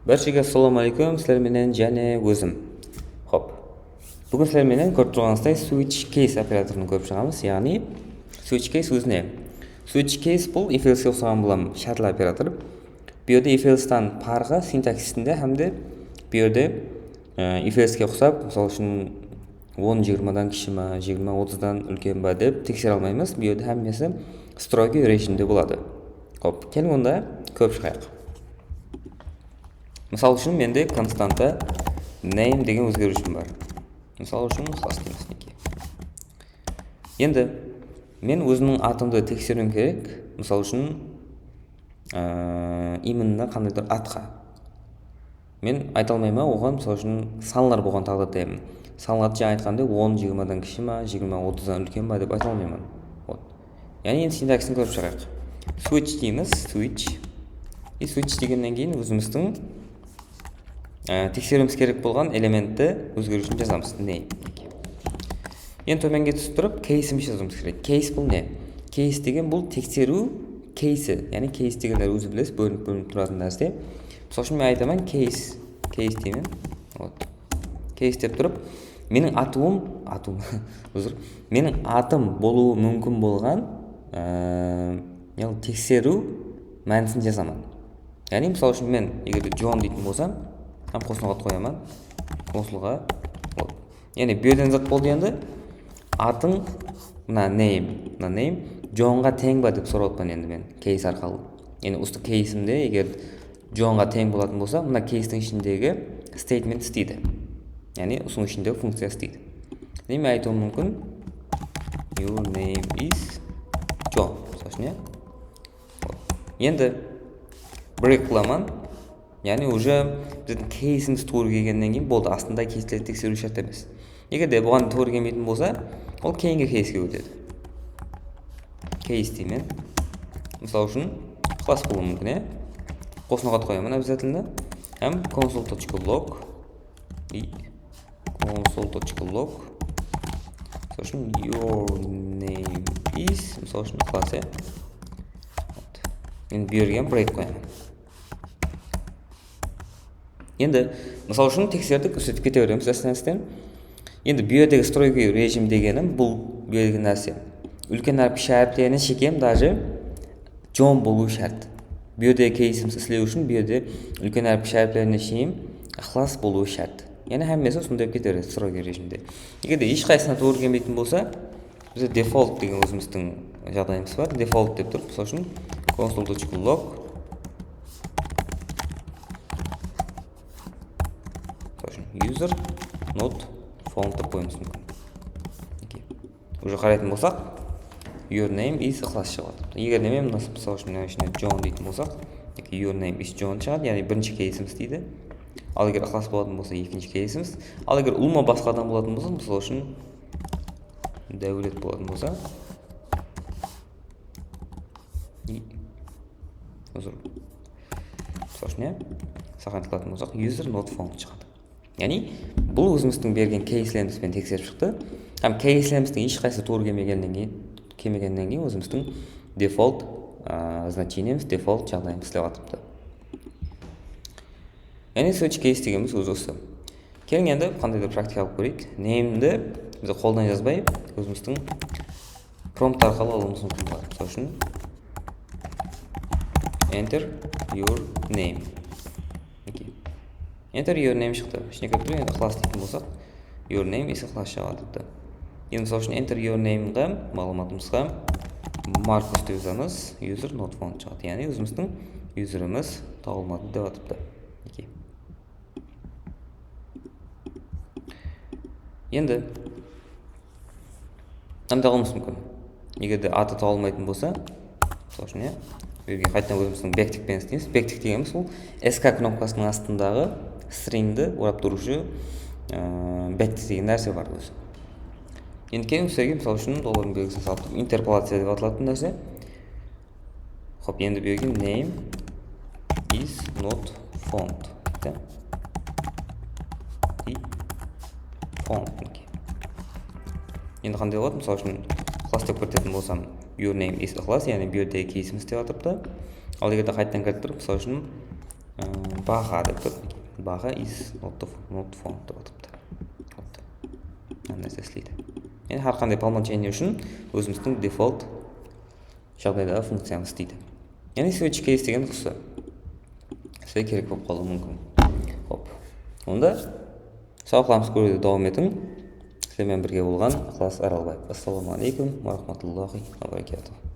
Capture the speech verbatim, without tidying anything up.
Bárshege assalawma áleykum, sizler menen jáne ózim. Hop. Búgin sizler menen kórip turǵanıńızday switch case operatorın kórip shıǵamız, yaǵnıy switch case ózi ne? Switch case bul if else-ke uqsaǵan bulam shártli operator. Bu jerde if else-tan parqı sintaksisinde hám de bu jerde, e, if else-ke uqsap, mısal ushın, on jigirmadan kishi ma, jigirma otızdan úlken ba dep teksere almaymız. Bu jerde hámmesi strogiy rejimde boladı. Hop, keliń onda kórip shıǵayıq. Mısal ushın, mende konstanta name degen ózgeriwshim bar. Mısal ushın, ıqlas deymiz, minekey. Endi men ózimniń atımdı tekseriwim kerek. Mısal ushın, Á, именно qandaydur atqa. Men ayta almayman oǵan, mısal ushın, sanlar bolǵan taǵdirde. Sanlardı jańa aytqanday on jigirmadan kishi ma, jigirma otızdan úlken ba dep ayta almayman. Вот. Yaǵnıy endi sintaksisin kórip shıǵayıq. Switch deymiz, switch. И switch degennen keyin ózimizdiń Á, tekseriwimiz kerek bolǵan elementti ózgeriwshin jazamız. Name. Endi tómenge túsip turıp, case-imiz jazıwımız kerek. Case bul ne? Case degen bul tekseriw case-i. Yaǵnıy case degenler ózi bilesiz, bólinip-bólinip turatuǵın nárse. Mısal ushın men aytaman case, case deymen. Вот. Case dep turıp, meniń atıwım, atıwım, uzr, meniń atım bolıwı múmkin bolǵan, á, yaǵnıy tekseriw mánisin jazaman. Yaǵnıy, mısal ushın, men eger de John deytin bolsam, hám qos noqat qoyaman, qosılǵa. Вот. Yaǵnıy, bu jerden zat boldı endi. Atıń, mına name, mına name Johnǵa teń ba dep sorap atırman endi men case arqalı. Yaǵnıy, usı case-imde eger Johnǵa teń bolatuǵın bolsa, mına case-tiń ishindegi statement isleydi. Yaǵnıy, usınıń ishindegi funkciya isleydi. Yaǵnıy, men aytıwım múmkin, your name is John, mısal ushın, ya. Endi break qılaman. Yaǵnıy, уже biziń case-imiz tuwrı kelgennen keyin boldı. Astında case-lerdi tekseriw shárt emes. Eger de buǵan tuwrı kelmeytin bolsa, ol keyingi case-ke ótedi. Case deymen. Mısal ushın, ıqlas bolıwı múmkin, ya. Qos noqat qoyaman обязательно. Hám console точка log. И console точка log. Mısal ushın, your name is, mısal ushın, ıqlas, ya. Вот. Endi bu jerge break qoyaman. Endi, mısal ushın, tekserdik, úsletip kete beremiz ásten-ásten. Endi bu jerdegi strogiy rejim degenim bul, bu jerdegi nárse. Úlken hárip, kishi háriplerine shekem даже John bolıwı shárt. Bu jerde case-imiz islew ushın bu jerde úlken hárip, kishi háriplerine shekem ıqlas bolıwı shárt. Yaǵnıy hámmesi usınday bolıp kete beredi, strogiy rejimde. Eger de hesh qaysısına tuwrı kelmeytin bolsa, bizde default degen ózimizdiń jaǵdayımız bar. Default dep turıp, mısal ushın, console точка log. Mısal ushın, user not found dep qoyıwımız múmkin. Okey. Уже qaraytın bolsaq, your name is Iqlas shıǵıp atır. Eger de men mına, mısal ushın, mına ishine John deytin bolsaq, your name is John shıǵadı, yaǵnıy birinshi case-imiz deydi. Al eger Iqlas bolatın bolsa, ekinshi case-imiz. Al eger ulıwma basqa adam bolatın bolsa, mısal ushın, Dáwlet bolatın bolsa, uzr, mısal ushın, ya, saqlanıp qılatın bolsaq, user not found shıǵadı. Yaǵnıy, bul ózimizdiń bergen case-lerimiz benen tekserip shıqtı. Hám case-lerimizdiń hesh qaysısı tuwrı kelmegennen keyin, kelmegennen keyin ózimizdiń default, a, значениемiz, default jaǵdayımız islep atırıptı. Yaǵnıy, switch case degenimiz ózi usı. Keliń, endi qandaydur praktika alıp kóreyik. Name-di biz qoldan jazbay, ózimizdiń prompt arqalı alıwımız múmkin boladı. Mısal ushın, enter your name. Okey. Enter your name shıqtı. Ishine kirip turıp, endi Iqlas deytin bolsaq, your name is Iqlas shıǵadı. Endi, mısal ushın, enter your name-ǵa, maǵlıwmatımızǵa Markus dep jazamız, user not found shıǵadı. Yaǵnıy, ózimizdiń userimiz tawılmadı dep atıptı. Okey. Endi qanday qılıwımız múmkin? Eger de atı tawılmaytın bolsa, mısal ushın, ya, bu jerge qaytadan ózimizdiń backtick penen isleymiz. Backtick degenimiz bul S K knopkasınıń astındaǵı stringdi orap turıwshı, ıı, backtick degen nárse bar ózi. Endi keliń, usı jerge, mısal ushın, dollardıń belgisin salıp turıp, interpolaciya dep atılatuǵın nárse. Hop, endi bu jerge name is not found deydi. I found, okey. Endi qanday boladı? Mısal ushın, Iqlas dep kiritetin bolsam, your name is Iqlas, yaǵnıy bu jerdegi case-imiz dep atırıptı. Al eger de qaytadan kirip turıp, mısal ushın, Baha dep tur. Baha is not, not found dep atırıptı. Mına narse isleydi. Yaǵnıy hár qanday по умолчанию ushın ózimizdiń default jaǵdaydaǵı funkciyamız isleydi. Yaǵnıy switch case degen usı sizge kerek bolıp qalıwı múmkin. Hop. Onda sabaqlarımızdı kóriwde dawam etiń. Sizler menen birge bolǵan Iqlas Aralbaev. Assalamu aleykum wa rahmatullahi wa barakatuh.